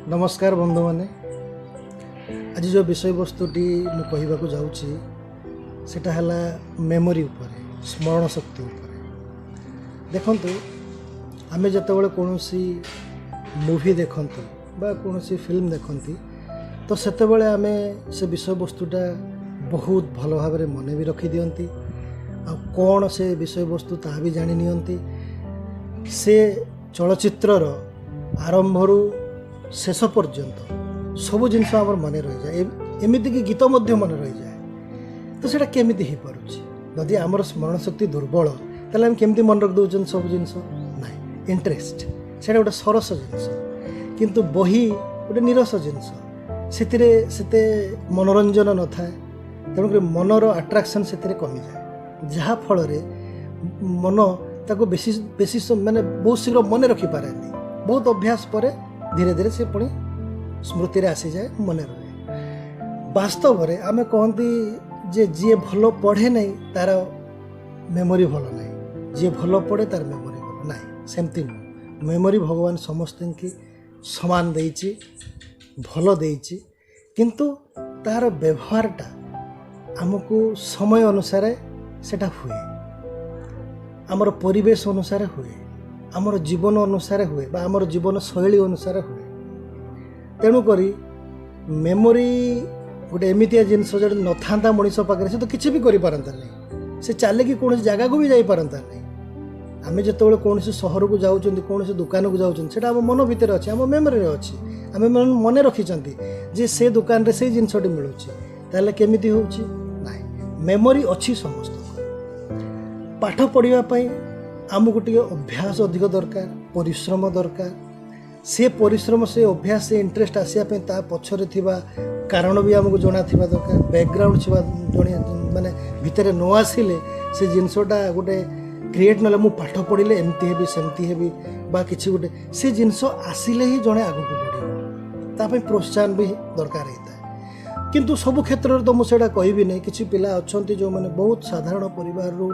ନମସ୍କାର ବନ୍ଧୁମାନେ। ଆଜି ଯେଉଁ ବିଷୟବସ୍ତୁଟି ମୁଁ କହିବାକୁ ଯାଉଛି, ସେଟା ହେଲା ମେମୋରି ଉପରେ, ସ୍ମରଣ ଶକ୍ତି ଉପରେ। ଦେଖନ୍ତୁ, ଆମେ ଯେତେବେଳେ କୌଣସି ମୁଭି ଦେଖନ୍ତି ବା କୌଣସି ଫିଲ୍ମ ଦେଖନ୍ତି, ତ ସେତେବେଳେ ଆମେ ସେ ବିଷୟବସ୍ତୁଟା ବହୁତ ଭଲ ଭାବରେ ମନେ ବି ରଖିଦିଅନ୍ତି ଆଉ କ'ଣ ସେ ବିଷୟବସ୍ତୁ ତାହା ବି ଜାଣି ନିଅନ୍ତି। ସେ ଚଳଚ୍ଚିତ୍ରର ଆରମ୍ଭରୁ ଶେଷ ପର୍ଯ୍ୟନ୍ତ ସବୁ ଜିନିଷ ଆମର ମନେ ରହିଯାଏ, ଏମିତିକି ଗୀତ ମଧ୍ୟ ମନେ ରହିଯାଏ। ତ ସେଇଟା କେମିତି ହେଇପାରୁଛି? ଯଦି ଆମର ସ୍ମରଣ ଶକ୍ତି ଦୁର୍ବଳ, ତାହେଲେ ଆମେ କେମିତି ମନେ ରଖିଦେଉଛନ୍ତି ସବୁ ଜିନିଷ? ନାହିଁ, ଇଣ୍ଟରେଷ୍ଟ, ସେଇଟା ଗୋଟେ ସରସ ଜିନିଷ। କିନ୍ତୁ ବହି ଗୋଟେ ନିରସ ଜିନିଷ, ସେଥିରେ ସେତେ ମନୋରଞ୍ଜନ ନଥାଏ। ତେଣୁକରି ମନର ଆଟ୍ରାକ୍ସନ୍ ସେଥିରେ କମିଯାଏ, ଯାହାଫଳରେ ମନ ତାକୁ ବେଶୀ ବେଶୀ ମାନେ ବହୁତ ଶୀଘ୍ର ମନେ ରଖିପାରେନି। ବହୁତ ଅଭ୍ୟାସ ପରେ ଧୀରେ ଧୀରେ ସେ ପୁଣି ସ୍ମୃତିରେ ଆସିଯାଏ, ମନେ ରୁହେ। ବାସ୍ତବରେ ଆମେ କହନ୍ତି ଯେ ଯିଏ ଭଲ ପଢ଼େ ନାହିଁ, ତା'ର ମେମୋରି ଭଲ ନାହିଁ, ଯିଏ ଭଲ ପଢ଼େ ତା'ର ମେମୋରି ଭଲ ନାହିଁ। ସେମିତି ନୁହଁ। ମେମୋରି ଭଗବାନ ସମସ୍ତଙ୍କୁ ସମାନ ଦେଇଛି, ଭଲ ଦେଇଛି, କିନ୍ତୁ ତା'ର ବ୍ୟବହାରଟା ଆମକୁ ସମୟ ଅନୁସାରେ ସେଟା ହୁଏ, ଆମର ପରିବେଶ ଅନୁସାରେ ହୁଏ, ଆମର ଜୀବନ ଅନୁସାରେ ହୁଏ ବା ଆମର ଜୀବନ ଶୈଳୀ ଅନୁସାରେ ହୁଏ। ତେଣୁକରି ମେମୋରି ଗୋଟେ ଏମିତିଆ ଜିନିଷ, ଯଦି ନଥାନ୍ତା ମଣିଷ ପାଖରେ, ସେ ତ କିଛି ବି କରିପାରନ୍ତା ନାହିଁ। ସେ ଚାଲିକି କୌଣସି ଜାଗାକୁ ବି ଯାଇପାରନ୍ତା ନାହିଁ। ଆମେ ଯେତେବେଳେ କୌଣସି ସହରକୁ ଯାଉଛନ୍ତି, କୌଣସି ଦୋକାନକୁ ଯାଉଛନ୍ତି, ସେଇଟା ଆମ ମନ ଭିତରେ ଅଛି, ଆମ ମେମୋରିରେ ଅଛି। ଆମେ ମନେ ରଖିଛନ୍ତି ଯେ ସେ ଦୋକାନରେ ସେଇ ଜିନିଷଟି ମିଳୁଛି। ତାହେଲେ କେମିତି ହେଉଛି? ନାହିଁ, ମେମୋରି ଅଛି ସମସ୍ତଙ୍କର। ପାଠ ପଢ଼ିବା ପାଇଁ ଆମକୁ ଟିକେ ଅଭ୍ୟାସ ଅଧିକ ଦରକାର, ପରିଶ୍ରମ ଦରକାର। ସେ ପରିଶ୍ରମ, ସେ ଅଭ୍ୟାସ, ସେ ଇଣ୍ଟରେଷ୍ଟ ଆସିବା ପାଇଁ ତା ପଛରେ ଥିବା କାରଣ ବି ଆମକୁ ଜଣାଥିବା ଦରକାର। ବ୍ୟାକଗ୍ରାଉଣ୍ଡ ଥିବା ଜଣେ ମାନେ ଭିତରେ ନ ଆସିଲେ, ସେ ଜିନିଷଟା ଗୋଟେ କ୍ରିଏଟ୍ ନହେଲେ, ମୁଁ ପାଠ ପଢ଼ିଲେ ଏମିତି ହେବି, ସେମିତି ହେବି ବା କିଛି ଗୋଟେ ସେ ଜିନିଷ ଆସିଲେ ହିଁ ଜଣେ ଆଗକୁ ବଢ଼ିବ। ତା ପାଇଁ ପ୍ରୋତ୍ସାହନ ବି ଦରକାର ହେଇଥାଏ। କିନ୍ତୁ ସବୁ କ୍ଷେତ୍ରରେ ତ ମୁଁ ସେଇଟା କହିବି ନାହିଁ। କିଛି ପିଲା ଅଛନ୍ତି ଯେଉଁମାନେ ବହୁତ ସାଧାରଣ ପରିବାରରୁ,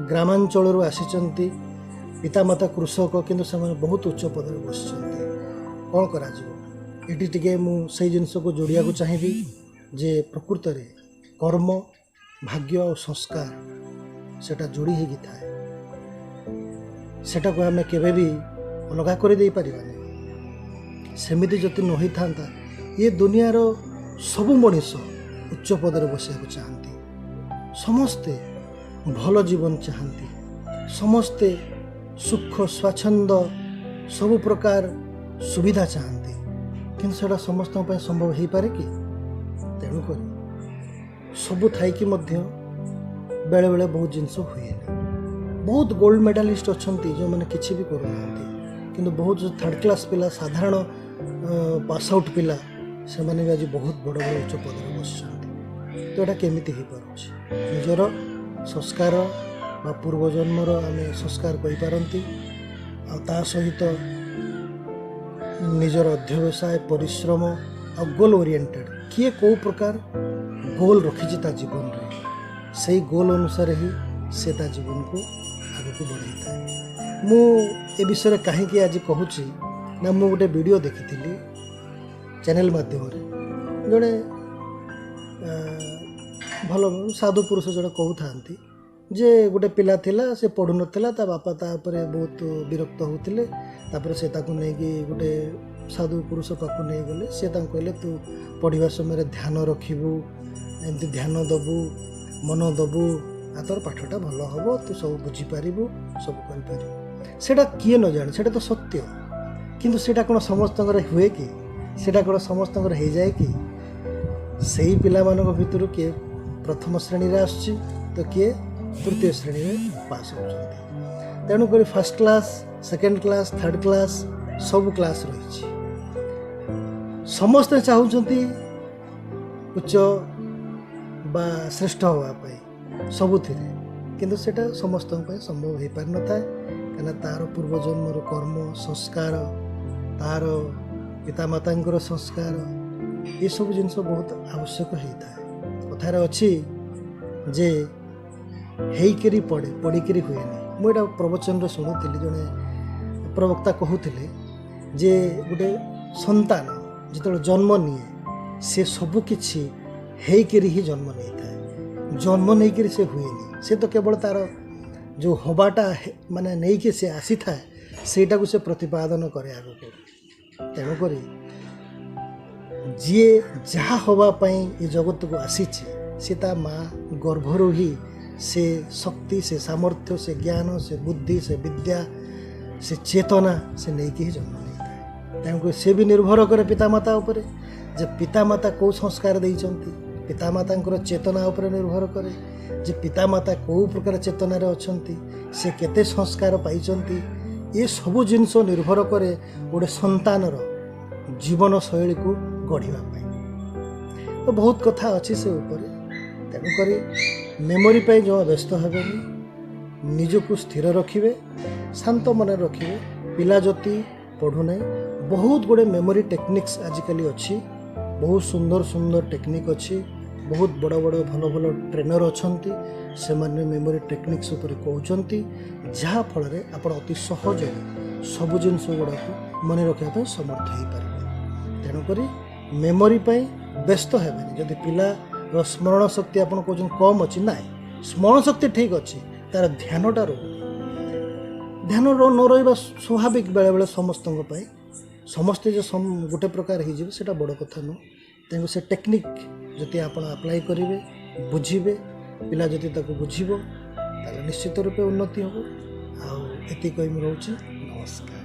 ଗ୍ରାମାଞ୍ଚଳରୁ ଆସିଛନ୍ତି, ପିତାମାତା କୃଷକ, କିନ୍ତୁ ସେମାନେ ବହୁତ ଉଚ୍ଚ ପଦରେ ବସିଛନ୍ତି। କ'ଣ କରାଯିବ? ଏଠି ଟିକେ ମୁଁ ସେଇ ଜିନିଷକୁ ଯୋଡ଼ିବାକୁ ଚାହିଁବି ଯେ ପ୍ରକୃତରେ କର୍ମ, ଭାଗ୍ୟ ଆଉ ସଂସ୍କାର ସେଇଟା ଯୋଡ଼ି ହେଇକି ଥାଏ। ସେଟାକୁ ଆମେ କେବେ ବି ଅଲଗା କରିଦେଇପାରିବାନି। ସେମିତି ଯଦି ନ ହେଇଥାନ୍ତା, ଏ ଦୁନିଆର ସବୁ ମଣିଷ ଉଚ୍ଚ ପଦରେ ବସିବାକୁ ଚାହାନ୍ତି, ସମସ୍ତେ ଭଲ ଜୀବନ ଚାହାନ୍ତି, ସମସ୍ତେ ସୁଖ ସ୍ୱାଚ୍ଛନ୍ଦ ସବୁ ପ୍ରକାର ସୁବିଧା ଚାହାନ୍ତି, କିନ୍ତୁ ସେଇଟା ସମସ୍ତଙ୍କ ପାଇଁ ସମ୍ଭବ ହେଇପାରେ କି? ତେଣୁକରି ସବୁ ଥାଇକି ମଧ୍ୟ ବେଳେବେଳେ ବହୁତ ଜିନିଷ ହୁଏନି। ବହୁତ ଗୋଲ୍ଡ ମେଡ଼ାଲିଷ୍ଟ ଅଛନ୍ତି ଯେଉଁମାନେ କିଛି ବି କରୁନାହାନ୍ତି, କିନ୍ତୁ ବହୁତ ଥାର୍ଡ଼ କ୍ଲାସ୍ ପିଲା, ସାଧାରଣ ପାସ୍ ଆଉଟ୍ ପିଲା, ସେମାନେ ବି ଆଜି ବହୁତ ବଡ଼ ବଡ଼ ଉଚ୍ଚ ପଦରେ ବସିଛନ୍ତି। ତ ଏଇଟା କେମିତି ହେଇପାରୁଛି? ନିଜର ସଂସ୍କାର ବା ପୂର୍ବଜନ୍ମର ଆମେ ସଂସ୍କାର କହିପାରନ୍ତି, ଆଉ ତା ସହିତ ନିଜର ଅଧ୍ୟବସାୟ, ପରିଶ୍ରମ ଆଉ ଗୋଲ୍ ଓରିଏଣ୍ଟେଡ଼। କିଏ କେଉଁ ପ୍ରକାର ଗୋଲ୍ ରଖିଛି ତା ଜୀବନରେ, ସେଇ ଗୋଲ୍ ଅନୁସାରେ ହିଁ ସେ ତା ଜୀବନକୁ ଆଗକୁ ବଢ଼େଇଥାଏ। ମୁଁ ଏ ବିଷୟରେ କାହିଁକି ଆଜି କହୁଛି ନା, ମୁଁ ଗୋଟେ ଭିଡ଼ିଓ ଦେଖିଥିଲି ଚ୍ୟାନେଲ୍ ମାଧ୍ୟମରେ। ଜଣେ ଭଲ ସାଧୁ ପୁରୁଷ ଜଣେ କହୁଥାନ୍ତି ଯେ ଗୋଟେ ପିଲା ଥିଲା, ସେ ପଢ଼ୁନଥିଲା। ତା ବାପା ତା ଉପରେ ବହୁତ ବିରକ୍ତ ହେଉଥିଲେ। ତାପରେ ସେ ତାକୁ ନେଇକି ଗୋଟେ ସାଧୁ ପୁରୁଷ ପାଖକୁ ନେଇଗଲେ। ସେ ତାଙ୍କୁ କହିଲେ, ତୁ ପଢ଼ିବା ସମୟରେ ଧ୍ୟାନ ରଖିବୁ, ଏମିତି ଧ୍ୟାନ ଦେବୁ, ମନ ଦେବୁ, ଆଉ ତୋର ପାଠଟା ଭଲ ହେବ, ତୁ ସବୁ ବୁଝିପାରିବୁ, ସବୁ କରିପାରିବୁ। ସେଇଟା କିଏ ନ ଜାଣେ? ସେଇଟା ତ ସତ୍ୟ। କିନ୍ତୁ ସେଇଟା କ'ଣ ସମସ୍ତଙ୍କର ହୁଏ କି? ସେଇଟା କ'ଣ ସମସ୍ତଙ୍କର ହେଇଯାଏ କି? ସେଇ ପିଲାମାନଙ୍କ ଭିତରୁ କିଏ ପ୍ରଥମ ଶ୍ରେଣୀରେ ଆସୁଛି ତ କିଏ ତୃତୀୟ ଶ୍ରେଣୀରେ ପାସ୍ ହେଉଛନ୍ତି। ତେଣୁକରି first class, second class, third class, ସବୁ କ୍ଲାସ୍ ରହିଛି। ସମସ୍ତେ ଚାହୁଁଛନ୍ତି ଉଚ୍ଚ ବା ଶ୍ରେଷ୍ଠ ହେବା ପାଇଁ ସବୁଥିରେ, କିନ୍ତୁ ସେଇଟା ସମସ୍ତଙ୍କ ପାଇଁ ସମ୍ଭବ ହେଇପାରିନଥାଏ, କାହିଁକିନା ତା'ର ପୂର୍ବଜନ୍ମର କର୍ମ ସଂସ୍କାର, ତା'ର ପିତାମାତାଙ୍କର ସଂସ୍କାର, ଏସବୁ ଜିନିଷ ବହୁତ ଆବଶ୍ୟକ ହେଇଥାଏ। କଥାରେ ଅଛି ଯେ ହେଇକିରି ପଡ଼େ, ପଡ଼ିକିରି ହୁଏନି। ମୁଁ ଏଇଟା ପ୍ରବଚନରେ ଶୁଣୁଥିଲି, ଜଣେ ପ୍ରବକ୍ତା କହୁଥିଲେ ଯେ ଗୋଟେ ସନ୍ତାନ ଯେତେବେଳେ ଜନ୍ମ ନିଏ, ସେ ସବୁକିଛି ହେଇକିରି ହିଁ ଜନ୍ମ ନେଇଥାଏ। ଜନ୍ମ ନେଇକିରି ସେ ହୁଏନି, ସେ ତ କେବଳ ତା'ର ଯେଉଁ ହବାଟା ମାନେ ନେଇକି ସେ ଆସିଥାଏ, ସେଇଟାକୁ ସେ ପ୍ରତିପାଦନ କରେ ଆଗକୁ। ତେଣୁକରି ଯିଏ ଯାହା ହେବା ପାଇଁ ଏ ଜଗତକୁ ଆସିଛି, ସେ ତା ମା ଗର୍ଭରୁ ହିଁ ସେ ଶକ୍ତି, ସେ ସାମର୍ଥ୍ୟ, ସେ ଜ୍ଞାନ, ସେ ବୁଦ୍ଧି, ସେ ବିଦ୍ୟା, ସେ ଚେତନା ସେ ନେଇକି ହିଁ ଜନ୍ମ ନେଇଥାଏ। ତେଣୁକରି ସେ ବି ନିର୍ଭର କରେ ପିତାମାତା ଉପରେ, ଯେ ପିତାମାତା କେଉଁ ସଂସ୍କାର ଦେଇଛନ୍ତି। ପିତାମାତାଙ୍କର ଚେତନା ଉପରେ ନିର୍ଭର କରେ ଯେ ପିତାମାତା କେଉଁ ପ୍ରକାର ଚେତନାରେ ଅଛନ୍ତି, ସେ କେତେ ସଂସ୍କାର ପାଇଛନ୍ତି। ଏସବୁ ଜିନିଷ ନିର୍ଭର କରେ ଗୋଟେ ସନ୍ତାନର ଜୀବନଶୈଳୀକୁ ଗଢ଼ିବା ପାଇଁ। ତ ବହୁତ କଥା ଅଛି ସେ ଉପରେ। ତେଣୁକରି ମେମୋରି ପାଇଁ ଜମା ବ୍ୟସ୍ତ ହେବେନି, ନିଜକୁ ସ୍ଥିର ରଖିବେ, ଶାନ୍ତ ମନରେ ରଖିବେ। ପିଲା ଯଦି ପଢ଼ୁନାହିଁ, ବହୁତ ଗୁଡ଼ିଏ ମେମୋରି ଟେକ୍ନିକ୍ସ ଆଜିକାଲି ଅଛି, ବହୁତ ସୁନ୍ଦର ସୁନ୍ଦର ଟେକ୍ନିକ୍ ଅଛି, ବହୁତ ବଡ଼ ବଡ଼ ଭଲ ଭଲ ଟ୍ରେନର୍ ଅଛନ୍ତି, ସେମାନେ ମେମୋରି ଟେକ୍ନିକ୍ସ ଉପରେ କହୁଛନ୍ତି, ଯାହାଫଳରେ ଆପଣ ଅତି ସହଜରେ ସବୁ ଜିନିଷ ଗୁଡ଼ାକୁ ମନେ ରଖିବା ପାଇଁ ସମର୍ଥ ହେଇପାରିବେ। ତେଣୁକରି ମେମୋରି ପାଇଁ ବ୍ୟସ୍ତ ହେବେନି। ଯଦି ପିଲାର ସ୍ମରଣ ଶକ୍ତି ଆପଣ କହୁଛନ୍ତି କମ୍ ଅଛି, ନାଇଁ, ସ୍ମରଣ ଶକ୍ତି ଠିକ୍ ଅଛି, ତା'ର ଧ୍ୟାନଟା ରହୁନି। ଧ୍ୟାନ ନ ରହିବା ସ୍ୱାଭାବିକ ବେଳେବେଳେ ସମସ୍ତଙ୍କ ପାଇଁ। ସମସ୍ତେ ଯେ ଗୋଟେ ପ୍ରକାର ହେଇଯିବେ ସେଇଟା ବଡ଼ କଥା ନୁହଁ। ତେଣୁ ସେ ଟେକ୍ନିକ୍ ଯଦି ଆପଣ ଆପ୍ଲାଏ କରିବେ, ବୁଝିବେ, ପିଲା ଯଦି ତାକୁ ବୁଝିବ, ତାହେଲେ ନିଶ୍ଚିତ ରୂପେ ଉନ୍ନତି ହେବ। ଆଉ ଏତିକି କହି ମୁଁ ରହୁଛି। ନମସ୍କାର।